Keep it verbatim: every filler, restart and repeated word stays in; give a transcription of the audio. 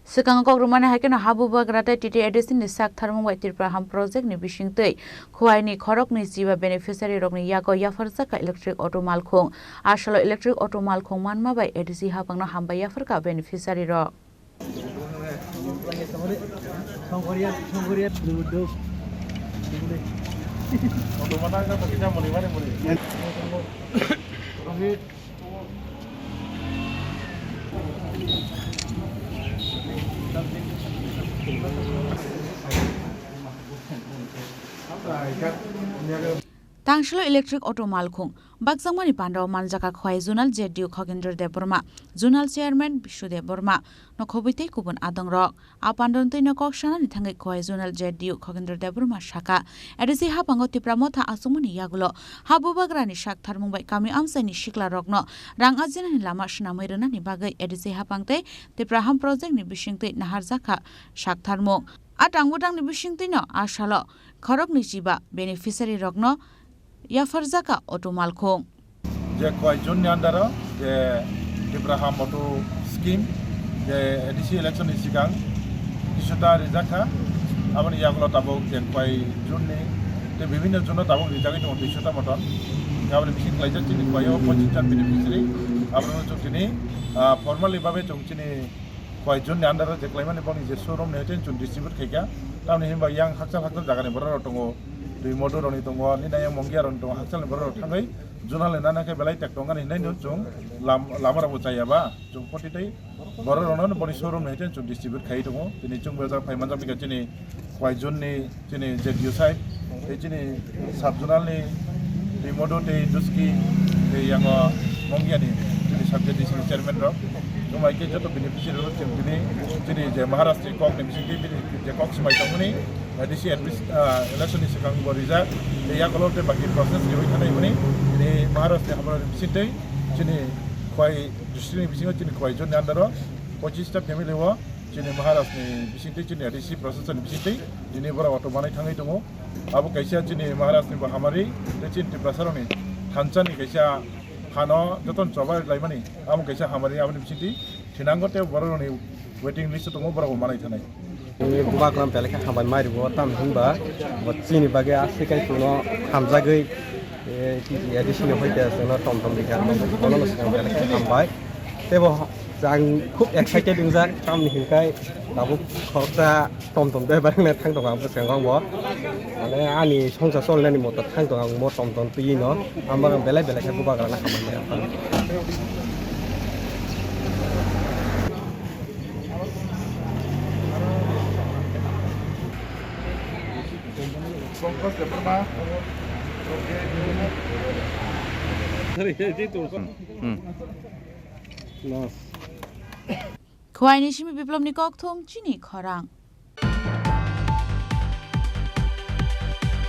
Swkango kok rwmani hai kheno ha bubagra tei T T A D C ni sak tharmung bai Tripura Ham project ni bisingtwi Khowai ni khoroknwi chiba beneficiary rokni yago yapharjak kha electric auto malkhung. A salo electric auto malkhung manma bai A D C haphangno hambai yaphar kha beneficiary rok. Tangsilo electric auto malkhung bakjakmani pandao manjaka Khowai Zonal Z D U Khokendra Debbarma, Zonal Chairman Bishu Debbarma, nokhobwi tei kubun adongrok. A pandon twino kok sanani thangwi Khowai Zonal Z D U Khokendra Debbarma saka, A D C haphango Tipra Motha achukmani yagulo ha bubagrani sak tharmung bai kami amchaini sikla rokno rang ajinani lama swnamwi rwnani bagwi A D C haphang tei Tipra Ham project ni bisingtwi naharjak kha sak tharmung. A tangbo tangni bisingtwino a salo khoroknwi chiba beneficiary rokno yapharjak kha auto malkhung. Je Khowai Zone ni under o je Tipra Ham Auto Scheme je A D C election ni sikang tisota rijak kha, aboni yagulo tabuk je Khowai Zone ni tei bibhinno zone o tabuk rijagwi tongo tisota moton. Aboni bising klaijak chini Khowai o pochis jon beneficiary, abono chwng tini, ah, formally babe chwng chini Khowai Zone ni under o je klaimani boni je showroom ni hoite chwng distribute khaikha. Tamni hinba yang hakchal hakchal jaga ni borok rok tongo, twi modu rok ni tongo, nini yang Mongia rok ni tongo, hakchal ni borok rok thangwi zonal ni nana khe belai tek tongani hinai no chwng lam-, lama rok bo chaya ba chwng poti tei borok rok no boni showroom ni hoite chwng distribute khai tongo. Tini chwng bo jak phai manjak bikha chini Khowai Zone ni chini Z D U side, tei chini sub zonal ni twi modu tei duski tei yango Mongia ni chini sub Z D C ni chairman rok. Tongbai khe joto beneficiary rok chwng tini chini je Maharaj ni kok ni bising twi bini je kok swmai tongmani, A D C admis-, ah, election ni swkang bo rijak tei yagulo tei baki process riwi thanai hwnwi tini Maharaj ni hamrok ni bising tei chini Khowai district ni bisingo chini Khowai Zone ni under o pochis ta family o chini Maharaj ni bising twi chini A D C process ni bising twi tini borok auto manai thangwi tongo. Abo kaisa chini Maharaj ni bo hamari, tei chini Tiprasa rok ni thansa ni kaisa phano jotono choba laimani, abo kaisa hamari, aboni bisingtwi thinango tei borok rok ni waiting list o tongo, borok bo manai thanai. Ni bubagra belai khe hambai mai rwo, tamo hinba bo chini bagwi aswk kai chwngno hamjagwi, eh, A D C ni hoite chwngno tom tom rikha, bono swkang belai khe hambai. Tei bo ang khub excited wngjak, tamni hinkhai tabuk khoroksa tom tom de bareng thang tongo ang bwskango bo. Mane ani songsa solnani moto thang tongo ang mo tom tom twi no. Ang belai belai khe bubagrano hambai maya. Hmm. Khowai ni simi Biplop ni kokthum chini khorang.